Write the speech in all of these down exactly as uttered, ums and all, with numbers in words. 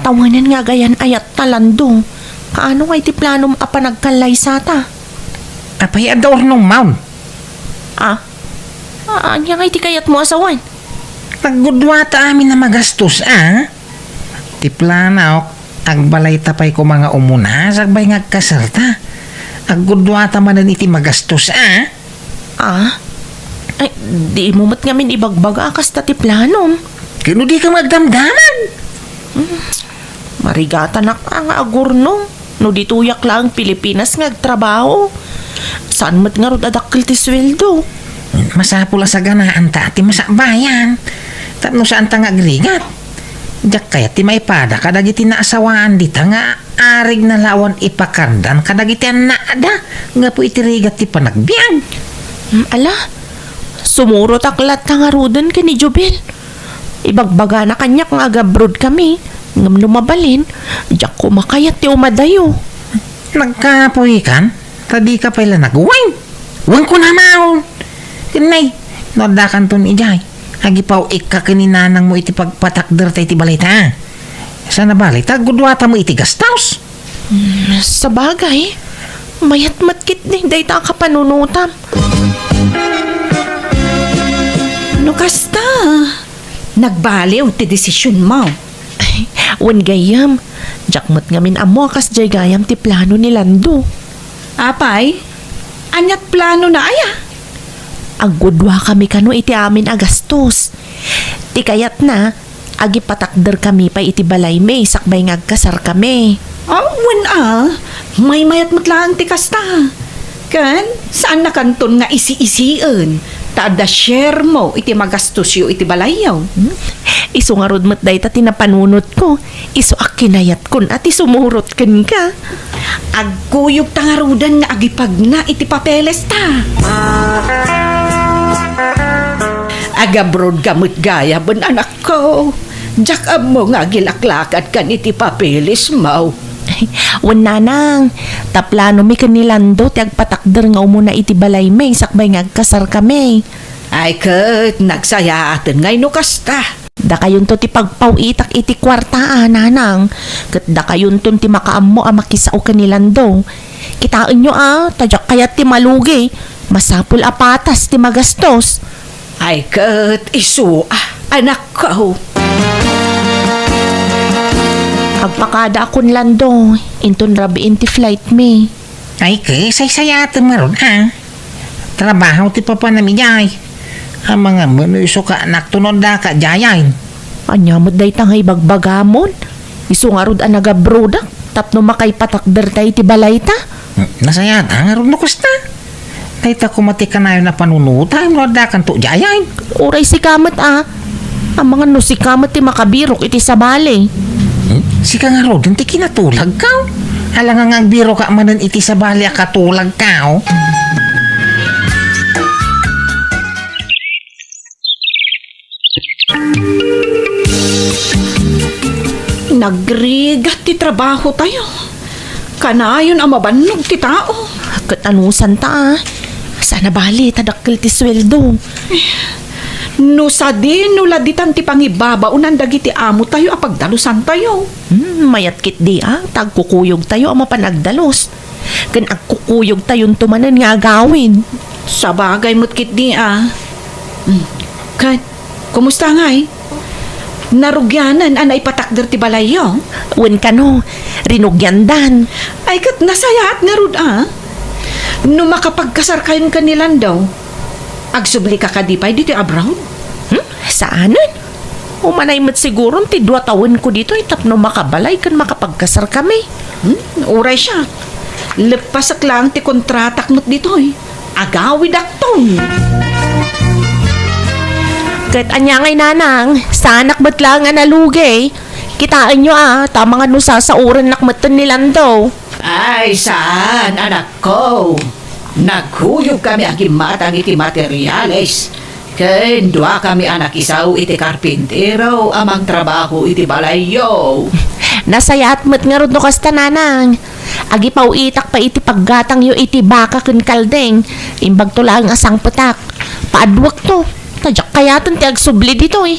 Awanen nga agayan-ayatta, Lando. Kaano nga iti planom a panagkallaysata? Apay adda urnongmon? Ah? Ah, ania nga iti kayatmo a sawen? Aggudua ta amin a magastos, a? Ti planok, agbalayta pay koma nga umuna, sakbay nga agkasarta. Aggudua ta manen iti magastos, a? Ah? Ay, dimo met ngamin ibagbaga a kasta ti planom. Ket no dika agdamdamag? Hmm, marigatanak a nga agurnong no ditoyak laeng Pilipinas nga agtrabaho. Saan met ngarud a dakkel ti sueldo? Masapul a saganaanta ti masakbayan tapno saanta nga agrigat. Diak kayat ti maipada kadagiti naasawaan dita nga arigna la awan ipakardan kadagiti annada gapu iti rigat ti panagbiag. Hmm, ala, sumurotak latta ngaruden ken ni Jubel. Ibagbagana kaniak nga agabroad kami, ngem no mabalin, diak koma kayat ti umadayo. Nagkapuykan? Ta dika pay la nagwine. Wen kunamaon. Ken nay, no addakanton idiay, agipaw-ikka ken ni nanangmo iti pagpatakderta iti balayta. Saan a bale, ta agguduatamo iti gastos. Hmm, sabagay, mayat met ketdi dayta a kapanunotam. No kasta, nagbaliw ti desisionmo. Ay, wen gayyem, diak met ngamin ammo a kasdiay gayam ti plano ni Lando. Apay, ania't planona aya? Agguduakami kano iti amin a gastos. Ti kayatna, agipatakderkami pay iti balaymi sakbay nga agkasarkami. Ah, wen a, maymayat met laeng ti kasta. Ken, saannakanton nga isi-isien, ta adda sharemo iti magastosyo iti balayyo. Hmm? Isu ngarud met dayta ti napanunotko, isu a kinayatkon a ti sumurot kenka. Agkuyogta ngaruden nga agipagna iti papelesta. Agabroadka met gayam, anakko. Diak ammo nga agilaklakadkan iti papelesmo. Ay, wen nanang, ta planomi ken ni Lando ti agpatakder nga umuna iti balaymi sakbay nga agkasarkami. Ay ket, nagsayaaten ngay no kasta. Dakayonto ti pagpaw-itak iti kuarta a, nanang, ket dakayonton ti makaammo a makisao ken ni Lando. Kitaenyo a, ta diak kayat ti malugi. Masapul a patas ti magastos. Ay ket isu a, anakko. Agpakadaakon, Lando, inton rabiin ti flight mi. Ay ket, saysayaatem ngarud a. Trabaho ti papanam idiay. Amangan met no isu ka anakto no addaka diayen. Ania met dayta nga ibagbagamon? Isu ngarud a nagabroadak tapno makaipatakderta iti balayta. Hmm, nasayaat ngarud no kasta. Dayta koma ti kanayon a panunotam no addakanto diayen. Uray sika met a. Amangan no sika met ti makabirok iti sabali. Hmm? Sika ngaruden ti kinatulagko. Alangan nga agbiroka manen iti sabali a katulagko. Nagrigat ti trabahotayo. Kanayon a mabannog ti tao. Ket anusanta a. Saan a bale ta dakkel ti sueldo. No sadino la ditan ti pangibabaonan dagiti amotayo a pagdalusantayo. Hmm, mayat ketdi a, ta agkukuyogtayo a mapan agdalus. Ken agkukuyogtayonto manen nga agawid. Sabagay met ketdi a. Hmm. Ket, kumusta ngay? Narugianen a naipatakder ti balayyo? Wen kano, rinugiandan. Ay, ket nasayaat ngarud a. No makapagkasarkayon ken ni Lando, agsublika kadi pay ditoy abroad? Hmm? Saanen? Umanay met siguron ti dua tawenko ditoy tapno makabalay ken makapagkasarkami. Hmm? Uray siak. Leppasek laeng ti kontratak met ditoy. Agawidakton. Ket ania ngay, nanang, saanak met laeng a nalugi. Kitaenyo a, ta amangan no sasaorennak metten ni Lando. Ay, saan, anakko. Nagkuyogkami a gimmatang iti materiales. Ken duakami a nakisao iti karpintero a mangtrabaho iti balayyo. Nasayaat met ngarud no kasta, nanang. Agipaw-itak pay iti paggatangyo iti baka ken kalding. Imbagto laeng a sangpetak. Paaduekto. Ta diak kayaten ti agsubli ditoy.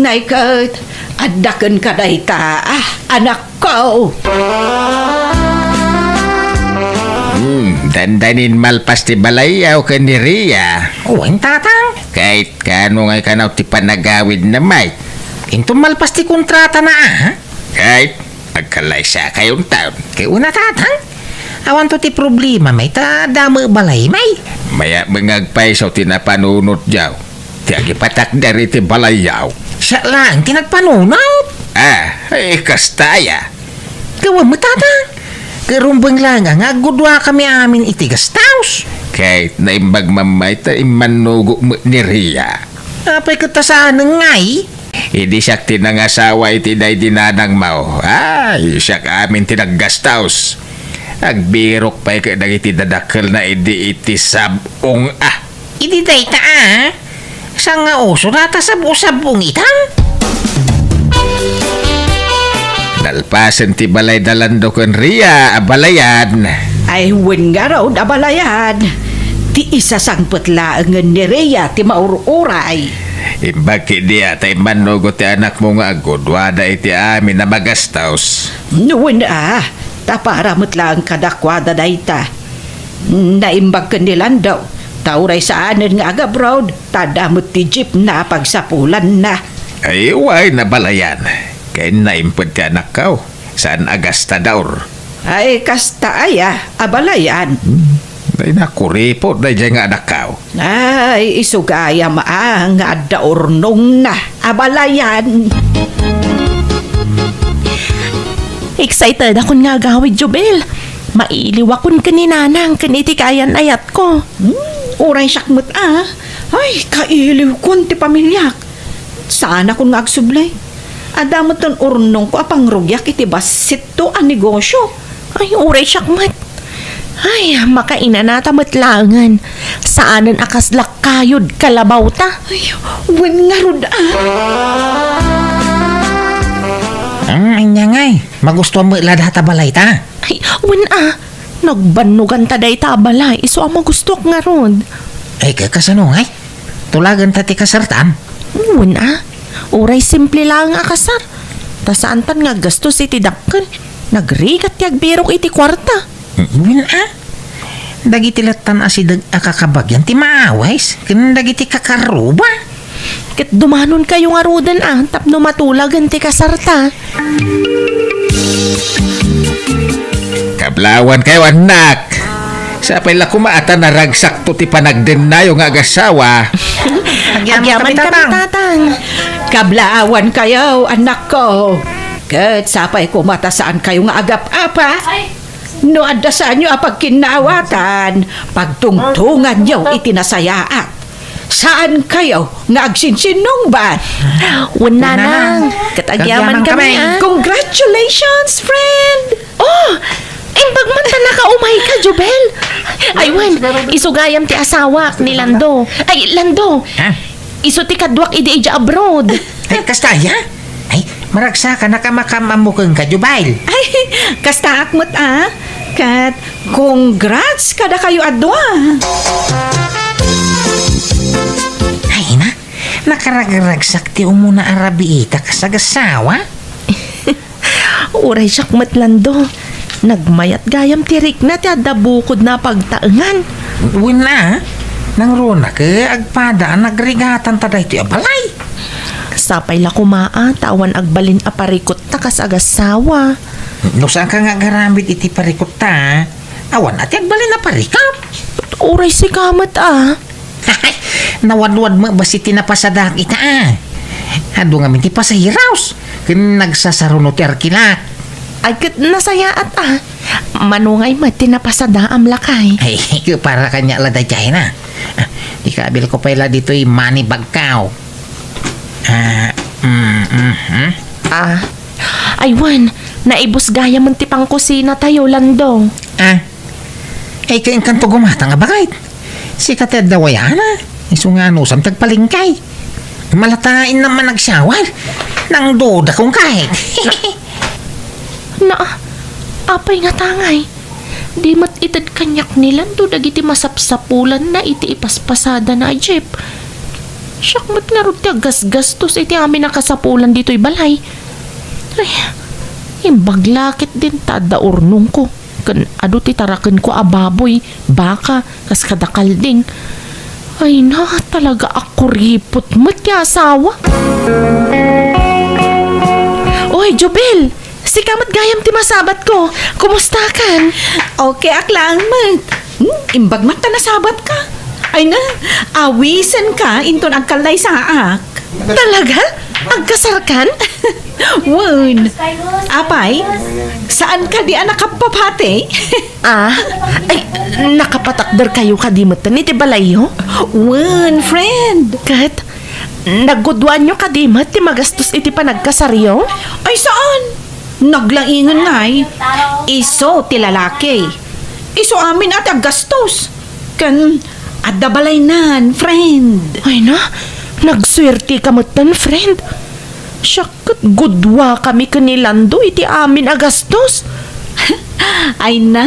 Nay ket, adda kenka dayta, ah, anakko. Hmm, dandanin malpas ti balayyaw ken ni Ria. Wen, Tatang. Ket kaano ngay kanaw ti panagawidna, Mike? Inton malpas ti kontratana, ah? Ket agkalaysakayon taon. Ket una, Tatang, awanto ti problema, Mike, ta adda met balay, Mike. Mayat met nga agpayso ti napanunot diaw. Ti agipatakder iti balayyaw. Siak laeng ti nagpanunot. Ah, eh, kasta aya. Gapu met, Tatang. Ket rumbeng laeng nga aggudua kami amin iti gastaus. Ket naimbag man, Mike, ta immannugok met ni Ria. Apay ket ta saanen ngay? Idi siak ti nangasawa iti daydi nanangmo, ay, siak amin ti naggastaus. Agbirok pay ket dagiti dadakkelna idi iti sab-ong, ah. Idi dayta, ah, saan nga uso data sab-o-sab-ong ita? Nalpasen ti balay da Lando ken Ria a balayan. Ay, wen ngarud a balayan. Ti isasangpet laengen ni Ria ti maur-uray. Imbag ketdi a ta immannugot ti anakmo nga agguduada iti amin a magastos. Wen a, ta para met laeng kadakuada dayta. Naimbag ken ni Lando, ta uray saanen nga agabroad, ta adda met ti jeepna a pagsapulanna. Ay, wen a balayan. Ken naimped ti anakko. Saan a gastador? Ay, kasta aya a balayan. Hmm. Ay, nakuripot daydiay nga anakko. Ay, isu gayam a nga adda urnongna a balayan. Excited akon nga agawid, Jubel. Mailiwakon ken ni Nanang ken iti kaayan-ayatko. Hmm, uray siak met a. Ay, kailiwkon ti pamiliak. Saanakon nga agsubli. Adda metten urnongko a pangrugiak iti bassitto a negosyo. Ay, uray siak met. Ay, makainanata met laengen. Saanen a kas lakkayod kalabawta. Ay, wen ngarud a. Hmm, ania ngay? Magustuam met la data balayta? Ay, wen a. Nagbannoganta dayta a balay, isu a magustuak ngarud. Ay, ka-, kasano ngay? Tulagenta ti kasartam? Wen a. Uray simple laeng a kasar. Ta saantan nga aggastos iti dakkel. Nagrigat ti agbirok iti kuarta. Wen a. Dagiti lattan a sideg a kakabagian ti maawis ken dagiti kakaruba. Ket dumanonkayo ngaruden a tapno matulagen ti kasarta. Kablawankayo, annak. Sapay la koma a ta naragsakto ti panagdennayo nga agasawa. Agyaman kami, Tatang. Kablawankayo, annakko. Ket sapay koma ta saankayo nga agap-apa. No adda saanyo a pagkinnaawatan, pagtungtonganyo iti nasayaat. Saankayo nga agsinsinnungbat. Wen, Nanang. Ket agyaman kami, a. Congratulations, friend! Oh! Imbag man ta nakaumayka, Jubel. Ay, wen, isu gayam ti asawak ni Lando. Ay, Lando. Ha? Isu ti kaduak idi idiay abroad. Ay, kasta aya? Ay, maragsakan a makam-ammo kenka, Jubel. Ay, kastaak met a. Ket congrats kadakayo a dua. Ay, na, nakaragragsak ti umuna a rabiita kas agasawa. Uray siak met, Lando. Nagmayat gayam ti rikna ti adda bukodna a pagtaengan. Wen a, nangruna ket agpada a nagrigatanta daytoy a balay. Sapay la koma a ta awan agbalin a parikutta kas agasawa. No saanka nga agaramid iti parikutta, awan a ti agbalin a parikut. Uray sika met a. Nawadwad met bassit ti napasadaak ita a. Adu ngamin ti pasahiros ken nagsasaruno ti arkilak. Ay, ket nasayaat a. Mano ngay met ti napasadaam, lakay? Ay, para kaniak la daydiay na. Ah, ikabilko pay la ditoy money bagko. Ah, mm, mm, hmm? Ah. Ay, wen, naibus gayamen ti pangkusinatayo, Lando. Ah. Ay, kainkanto gumata nga bagay. Sika ti adda wayana. Isu nga anusam ti agpalengke. Malata inna man nagsiawal. Nangdudakon kay. Na, apay nga tangay? Di met ited kaniak ni Lando dagiti masapsapulanna iti ipaspasadana a jeep. Siak met ngarud ti aggasgastos iti amin a kasapulan ditoy balay. Ay, imbag la ketdin ta adda urnongko ken adu ti tarakenko a baboy, baka, kas kada kalding. Ay na, talaga a kuripot met ti asawa. Oy, Jubel! Sika met gayam ti masabatko. Kumustakan? Okay ak laeng met. Hmm, imbag met ta nasabatka. Ay na, awisenka inton agkallaysaak. Talaga? Agkasarkan? Wen. Apay, saan kadi a nakapapati? Ah, ay, nakapatakder kayo kadi met iti balayyo? Wen, friend. Ket, nagguduanyo kadi met ti magastos iti panagkasaryo? Ay, saan? Naglaingen ngay. Isu ti lalaki. Isu amin a ti aggastos. Ken adda balaynan, friend. Ay na, nagsuerteka metten, friend. Siak ket gudua kami ken ni Lando iti amin a gastos. Ay na,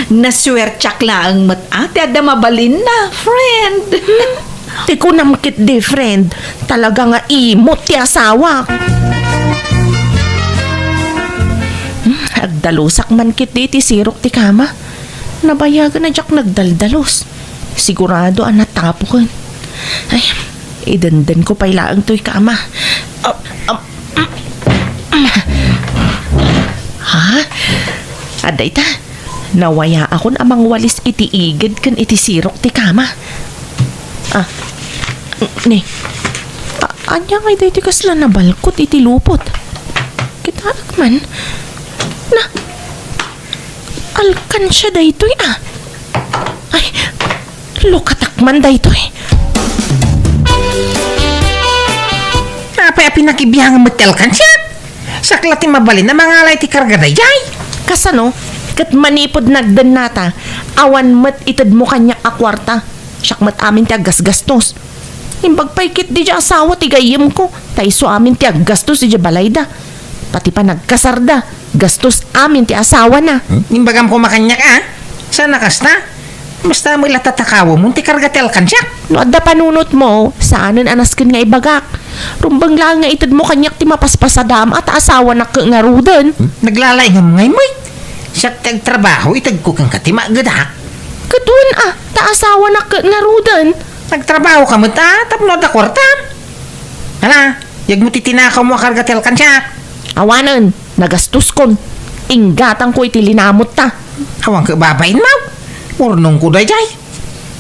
nasuertiak laeng met a ti adda mabalinna, friend. Ti kunam ketdi, friend, talaga nga imot ti asawak. Hmm, agdalusak man ketdi ti sirok ti kama. Nabayagan a diak nagdaldalos. Sigurado a natapoken. Ay, idendenko pay laeng toy kama. Ah, ah, ha? Adda ita? Nawayaakon a mangwalis iti igid ken iti sirok ti kama. Ah, ni. A-, ania ngay daytoy kasla nabalkot iti lupot? Kitaek man. Na, alkansia daytoy, ah. Ay, lukatak man daytoy. Apay a pinakibiangan met ti alkansiak? Siak la ti mabalin a mangala iti karga daydiay. Kasano? Ket manipud nagdennata, awan met itedmo kaniak a kuarta. Siak met amin ti aggasgastos. Imbag pay ketdi diay asawa ti gayyemko, ta isu amin ti aggastos idiay balayda. Pati panagkasarda, gastos amin ti asawana. Hmm? Imbagam koma kaniak, a? Saan a kasta? Basta met la tatakawemon ti karga ti alkansiak. No adda panunotmo, saanen a nasken nga ibagak. Rumbeng laeng nga itedmo kaniak ti mapaspasadaam a ta asawanakken ngaruden. Hmm? Naglalaingam ngay met. Siak ti agtrabaho, itedko kenka ti maaggedak. Ket wen a, ta asawanakken ngaruden. Nagtrabahoka met a, tapno adda kuartam. Ala, yegmo ti tinakawmo a karga ti alkansiak. Awanen, nagastoskon. Inggatangko iti linamotta. Awan ket babainmo. Urnongko daydiay.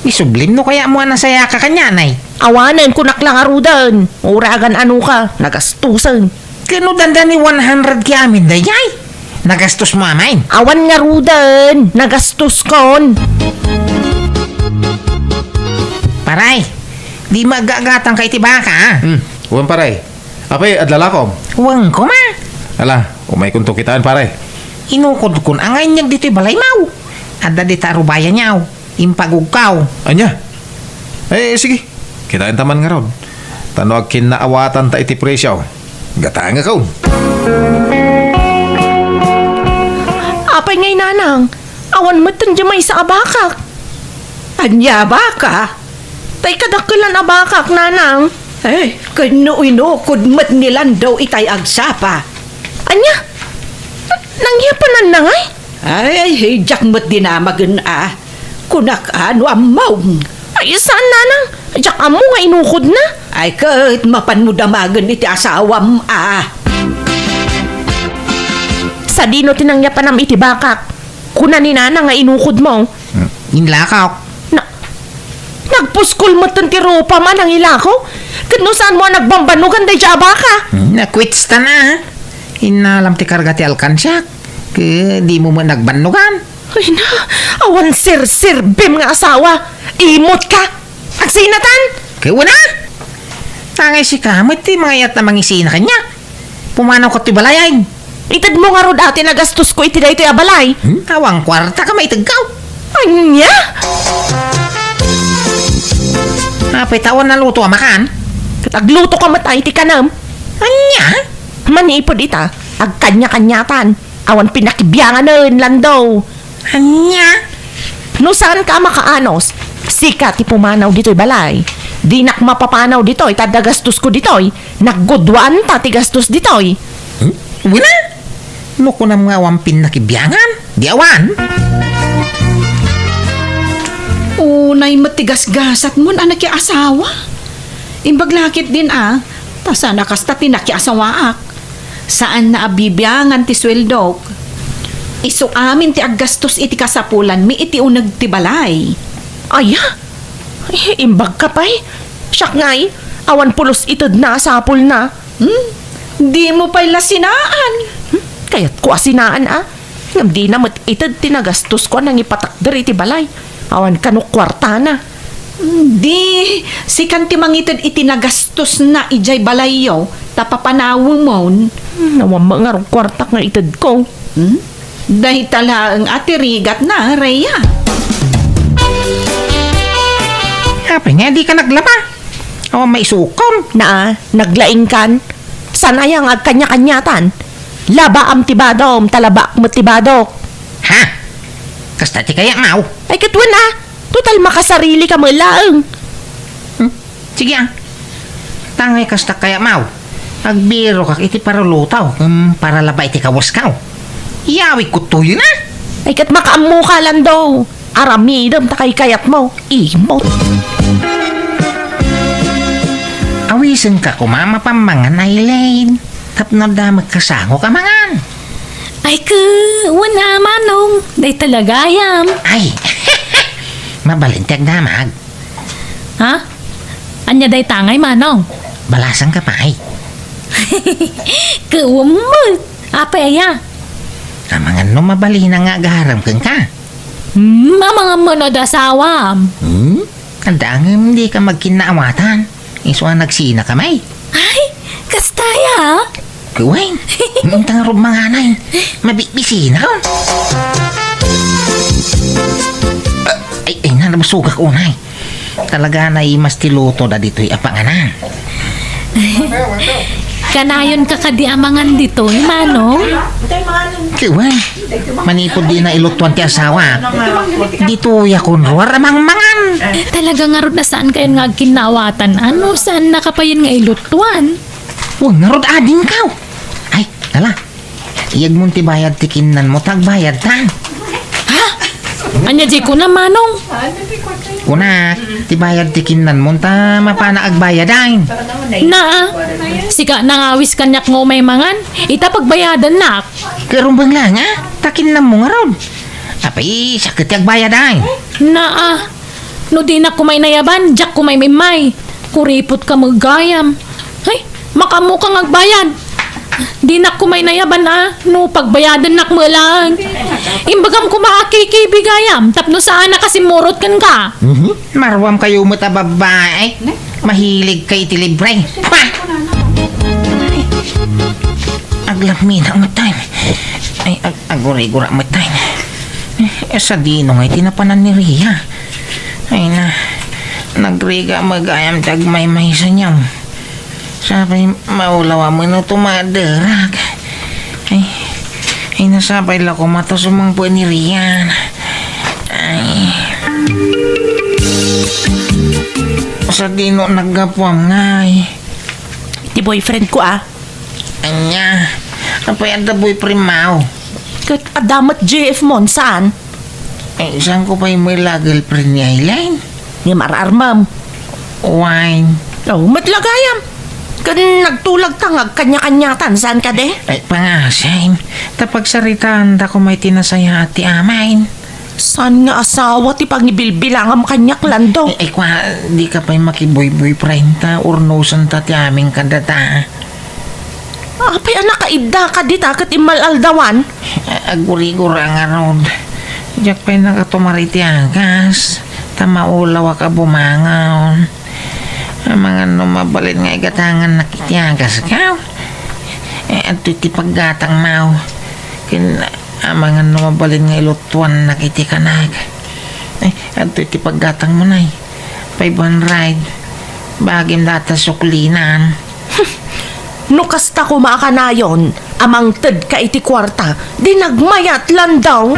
Isublim no kayatmo a nasayaka kanianay. Awanen, kunak la ngaruden. Uray agan-anoka, nagastosen. Ket no dandani one hundred K amin daydiay, nagastosmo amin. Awan ngaruden, nagastoskon. Paray, di maaggatangka iti baka, a? Hmm, wen, paray. Apay, adda lakom? Wen koma. Ala, umaykonto kitaen, paray. Inukodkon a nga inyag ditoy balaymo. Adda dita a rubayanyo. Impagugkaw. Ania? Eh, sige. Kitaenta man ngarud. Ta no agkinnaawatanta iti presio, gatangekon. Apay ngay, nanang, awan metten diay maysa a bakak. Ania a baka? Tay kadakkelan a bakak, nanang. Eh, ken no inukod met ni Lando itay agsapa. Ania? Nangyapananna ngay? Ay, diak met dinamagen a. Kunak a no ammom. Ay, saan, nanang? Diak ammo nga inukodna. Ay, ket mapanmo damagen iti asawam a. Sadino ti nangyapanam iti bakak? Kuna ni nanang nga inukodmo. Hmm, inlakok. Na, nagpuskol metten ti rupam a nangilako? Ket no saanmo a nagbambannogan daydiay a baka? Hmm, nakwitstana. Innalam ti karga ti alkansiak. Ket dimo met nagbannogan. Ay na, awan serserbim nga asawa. Imot ka. Agsinatan! Ket wen a? Tangay sika met ti mangayat a mangisina kaniak. Pumanawka ti balay, ay. Itedmo ngarud a ti nagastosko iti daytoy a balay. Hmm? Awan kuarta ka maitedko. Ania? Apay ta awan naluto a makan? Ket agluto ka met a iti kanam. Ania? Manipud ita, agkanya-kanyatan. Awan pinakibianganen, Lando. Ania? No saanka a makaanos, sika ti pumanaw ditoy balay. Dinak mapapanaw ditoy, ta adda gastosko ditoy. Nagguduanta ti gastos ditoy. Hmm? Wen a? No kunam nga awan pinnakibiangan, di awan. Unay met ti gasgasatmon a nakiasawa. Imbag la ketdin a, ta saan a kasta ti nakiasawaak. Saanna a bibiangan ti sueldok. Isu amin ti aggastos iti kasapulanmi iti uneg ti balay. Aya? Eh, imbag ka pay. Siak ngay, awan pulos itedna a sapulna. Hmm? Dimo pay la sinaan. Hmm? Kayatko a sinaan, a. Ngem dina met ited ti nagastosko a nangipatakder iti balay. Awan kano kuartana. Hmm, di, sikan ti mangited iti nagastosna idiay balayyo, ta papanawemon. Hmm, awan met ngarud kuartak nga itedko. Hmm? Dayta laeng a ti rigatna, Rhea. Apay nga dika naglaba? Awan maisukon. Naa, naglaingkan. Saan aya nga agkanya-kanyatan? Labaam ti badom, ta labaak met ti badok. Ha? Kasta ti kayatmo? Ay, ket wen a. Total, makasarilika met laeng. Hmm? Sige a. Tangay kasta kayatmo. Agbirokak iti paruluto, ken paralaba iti kawasko. Iyawidko toyen a. Ay, ket makaammoka, Lando. Aramidem ta kaykayatmo. Imot. Awisenka koma a mapammangan, Aileen. Tapno adda met kasangoka a mangan. Ay, ke, wen a, Manong. Dayta la gayam. Ay, mabalin ti agdamag. Ha? Ania dayta ngay, Manong? Balasanka pay. Ke, wen met. Apay aya? Amangan no mabalina nga agaram kenka. Hmm, amangan met no adda asawam. Hmm? Adda ngem dika magkinnaawatan. Isu a nagsinaka met. Ay, kasta aya? Kuwen, inta ngarud manganay. Mabikbisinakon. Ah, ay, ay, nabusogak unay. Talaga naimas ti luto da ditoy a panganan. Kanayonka kadi a mangan ditoy, Manong? Kuwen, manipud dina ilutuan ti asawa. Ditoyakon ruar a mangmangan. Talaga ngarud a saankayon nga agkinnaawatan, a no saannaka payen nga ilutuan? Wen ngarud adingkaw. Ay, ala. Iyegmon ti bayad ti kinnanmo ta agbayadtan. Ha? Ania diay kunam, Manong? Kunak, ti bayad ti kinnanmo ta mapanak agbayad, ay. Naa, sika nangawis kaniak nga umay mangan, ita pagbayadannak. Ket rumbeng laeng a, ta kinnanmo ngarud. Apay, siak ket ti agbayad, ay. Naa, no dinak koma inayaban, diak koma immay. Kuripotka met gayam. Ay, makaammoka nga agbayad. Dinak koma inayaban a, no pagbayadannak met laeng. Imbagam koma a K K B gayam, tapno saannak a simmurot kenka. Mhm. Maruamkayo met a babbai. Mahiligkayo iti libre. Pa! Aglamminak met tayo. Ay, ag-, agurigura met tayo. Eh, sadino nga iti napanan ni Ria? Ay na, nagrigat met gayam ti agmaymaysa niya. Sapay maulaw a mano tumaderak. Ay, ay, nasapay la koma ta sumangpet ni Rian. Ay. Sadino naggapuam ngay? Ti boyfriend ko, a. Ania? Apay adda boyfriend mo? Ket adda met J F mo, saan? Eh, saan ko pay met la girlfriend ni Aileen? Ngem ar-armem. Wine. Oh, met la gayam. Ken nagtulag ta nga agkanya-kanyatan, saan kadi? Ay, pangasim. Ta pagsaritaan ta koma iti nasayaat ti amin. Saan nga asawa ti pangibilbilangam kaniak, Lando? Eh, eh, kwa, di ka pay makiboy-boyfriend ta, urnosen ta ti amin kadata. Apay a nakaidda ka dita ket immal-aldawan? Agurigura ngarud. Diak pay nakatumar iti agas, ta maulawak a bumangon. Amangan no mabalin nga igatangannak iti agaskaw. Eh, adtoy ti paggatangmaw. Ken amangan no mabalin nga ilutuannak iti kanak. Eh, adtoy ti paggatangmo, nay. Five hundred. Bagim data suklinan. No kasta koma a kanayon, a mangted ka iti kuarta, di nagmayat, Lando.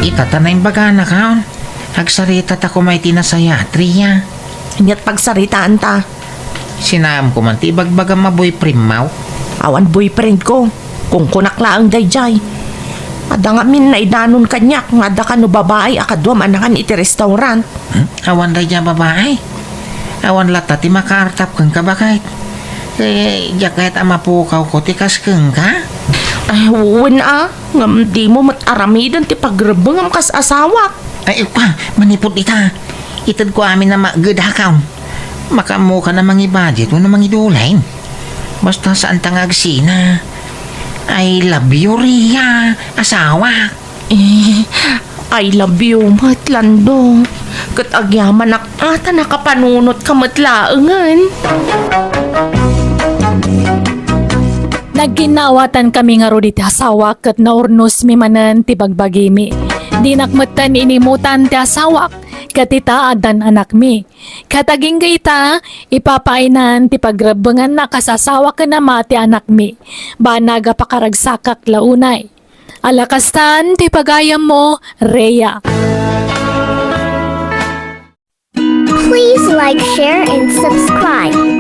Ita ta naimbaganak, ha? Agsarita ta koma iti nasayaat, Ria. Ania't pagsaritaanta? Sinaamko man ti ibagbagam a boyfriend mo. Awan boyfriend ko. Kungkunak laeng daydiay. Adda ngamin naidanon kaniak nga adda kano babai a kaduam a nakan iti restaurant. Hmm? Awan daydiay a babai? Awan latta ti makaartap kenka, baket. Eh, diak kayat a mapukawko ti kas kenka? Eh, wen a, ngem dimo met aramiden ti pagrebbengam kas asawak. Ay, pa, manipud ita. Itedko amin a magedakaw. Makaammokan a mangi-budget wenno mangidulin. Basta saanta nga agsina. I love you, Ria, asawak. Eh, I love you met, Lando. Ket agyamanak a ta nakapanunotka met laengen. Nagginnaawatan kami ngarud iti asawak ket naurnosmi manen ti bagbagimi. Dinak metten inimutan ti asawak, ket ita addan anakmi. Ket agingga ita, ipapaaynan ti pagrebbenganna kas asawa ken ama ti anakmi. Banag a pakaragsakak la unay. Ala kastan ti pagayammo, Rhea. Please like, share, and subscribe.